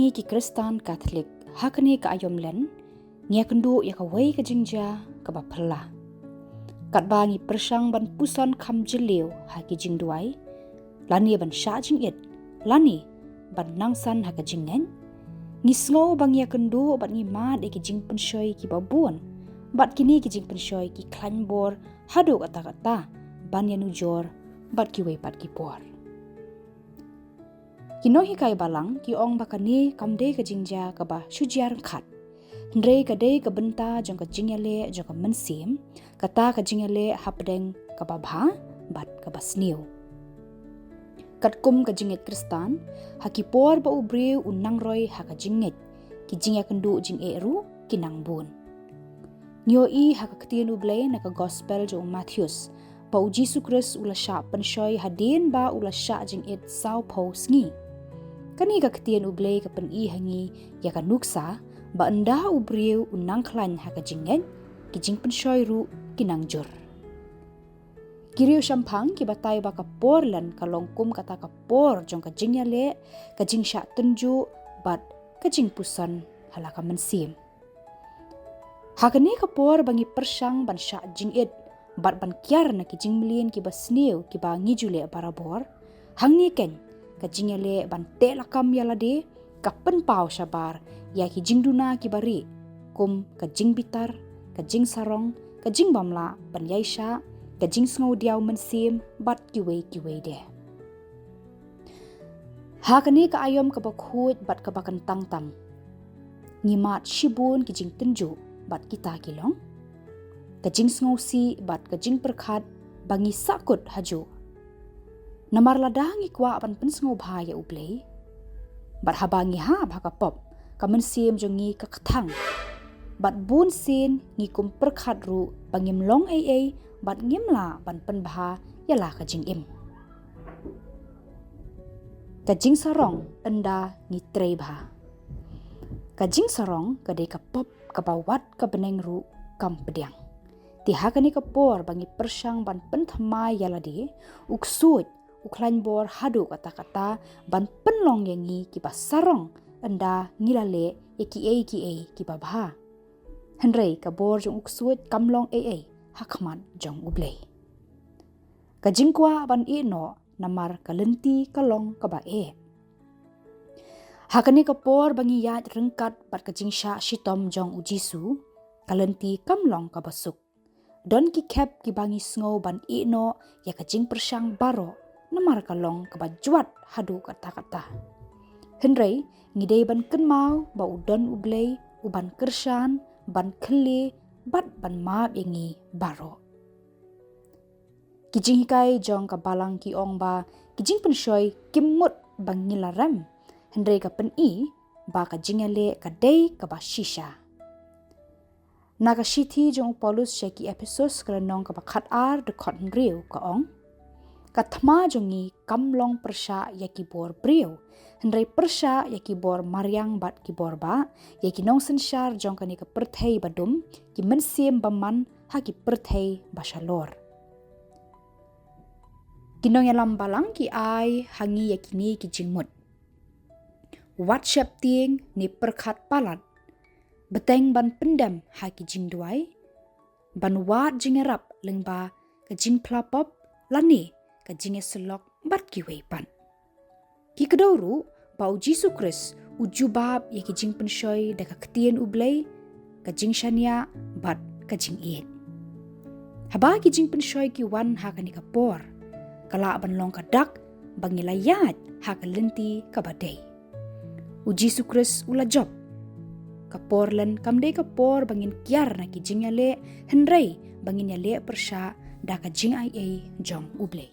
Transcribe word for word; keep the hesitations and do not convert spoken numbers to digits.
Ngi ki Khristan Katholik, ha kane ka aiom len, ngi ïakynduh ïa kawei ka jingjia kaba phylla. Katba ngi pyrshang ban puson kham jylliew ha ki jingduwai, lane ban shah jingit, lane ban nangsan ha ka jingngeit, ngi sngew ba ngi ïakynduh bad ngi mad ïa ki jingpynshoi kiba bun, bad kine ki jingpynshoi ki khlaiñ bor haduh katta katta ban ïanujor bad kiwei pat ki por. Ki nonghikai balang ki ong ba kane kam dei ka jingjia kaba shu jia ryngkat, hynrei ka dei ka bynta jong ka jingïaleh jong ka mynsiem, kata ka jingïaleh hapdeng kaba bha bad kaba sniew. Katkum ka jingngeit Khristan, ha ki por ba u briew u nang roi ha ka jingngeit, ki jingïakynduh jingeh ruh ki nang bun. Ngi ïohi ha ka ktien U Blei na ka Gospel jong u Mathaios ba u Jisu Khrist u la shah pynshoi hadien ba u la shah jingit sawphew sngi. Kane ka ktien U Blei ka pyni ha ngi ïa ka nuksa ba ynda u briew u nang khlaiñ ha ka jingngeit, ki jingpynshoi ruh ki nang jur. Ki riewshemphang ki batai ba ka por len ka long kum kata ka por jong ka jingïaleh, ka jingshah tynjuh bad ka jingpuson ha la ka mynsiem. Ha kane ka por ba ngi pyrshang ban shah jingit bad ban kiar na ki jingmlien kiba sniew kiba ngi ju leh barabor, hangne keiñ ka jingïaleh ban teh lakam ïa lade ka pynpaw shabar ïa ki jingduna kiba rieh, kum ka jingbitar, ka jingsarong, ka jingbymlah ban ïaishah, ka jingsngew diaw mynsiem bad kiwei kiwei de. Ha kane ka aiom kaba khuid bad kaba kyntang tam, ngi mad shibun ki jingtynjuh bad kita ki long ka jingsngewsih bad ka jingpyrkhat ba ngi sahkut hajuh. Namar lada ngi kwah ban pynsngewbha ïa U Blei, bad haba ngi hap ha ka pop, ka mynsiem jong ngi ka kthang, bad bun sien ngi kum pyrkhat ruh ba ngim long ei ei bad ngim lah ban pynbha ïa la ka jingim. Ka jingsarong ynda ngi trei bha. Ka jingsarong ka dei ka pop kaba wat ka bneng ruh kam pdiang. Te ha kane ka por ba ngi pyrshang ban pynthymmai ïa lade, u ksuid u khlaiñ bor haduh katta katta ban pynlong ïa ngi kiba sarong ynda ngi la leh ïa kiei kiei kiba bha. Hynrei ka bor jong u ksuid kam long ei ei ha khmat jong U Blei. Ka jingkwah ban ïeh noh namar ka lynti ka long kaba eh. Ha kane ka por ba ngi ïaid ryngkat bad ka jingshah shitom jong u Jisu, ka lynti kam long kaba suk. Don ki khep kiba ngi sngew ban ïeh noh ïa ka jingpyrshang baroh namar ka long kaba jwat haduh katta katta. Hynrei ngi dei ban kynmaw ba u don U Blei uban kyrshan, ban khylliew bad ban map ïa ngi baroh. Ki jinghikai jong ka balang ki ong ba ki jingpynshoi kim mut ba ngi la rem, hynrei ka pyni ba ka jingïaleh ka dei kaba shisha. Na ka shithi jong u Paulus sha ki Ephesos ka lynnong kaba khatar dkhot hynriew ka ong, ka thma jong ngi kam long pyrshah ïa ki bor briew, hynrei pyrshah ïa ki bor mariang bad ki bor bah, ïa ki nongsynshar jong kane ka pyrthei ba dum, ki mynsiem bymman ha ki pyrthei ba shalor. Ki nongïalam balang ki ai ha ngi ïa kine ki jingmut: wat sheptieng ne pyrkhat palat, bteng ban pyndem ha ki jingduwai, ban wad jingïarap lyngba ka jingphla pop lane ka jingïasyllok bad kiwei pat. Ki kdew ruh ba u Jisu Khrist u jubab ïa ki jingpynshoi da ka ktien U Blei, ka jingshaniah bad ka jingïeit. Haba ki jingpynshoi ki wan ha kane ka por, ka lah ban long ka dak ba ngi la ïaid ha ka lynti kaba dei. U Jisu Khrist u la jop. Ka por len kam dei ka por ba ngin kiar na ki jingïaleh, hynrei ba ngin ïaleh pyrshah da ka jingaiei jong U Blei.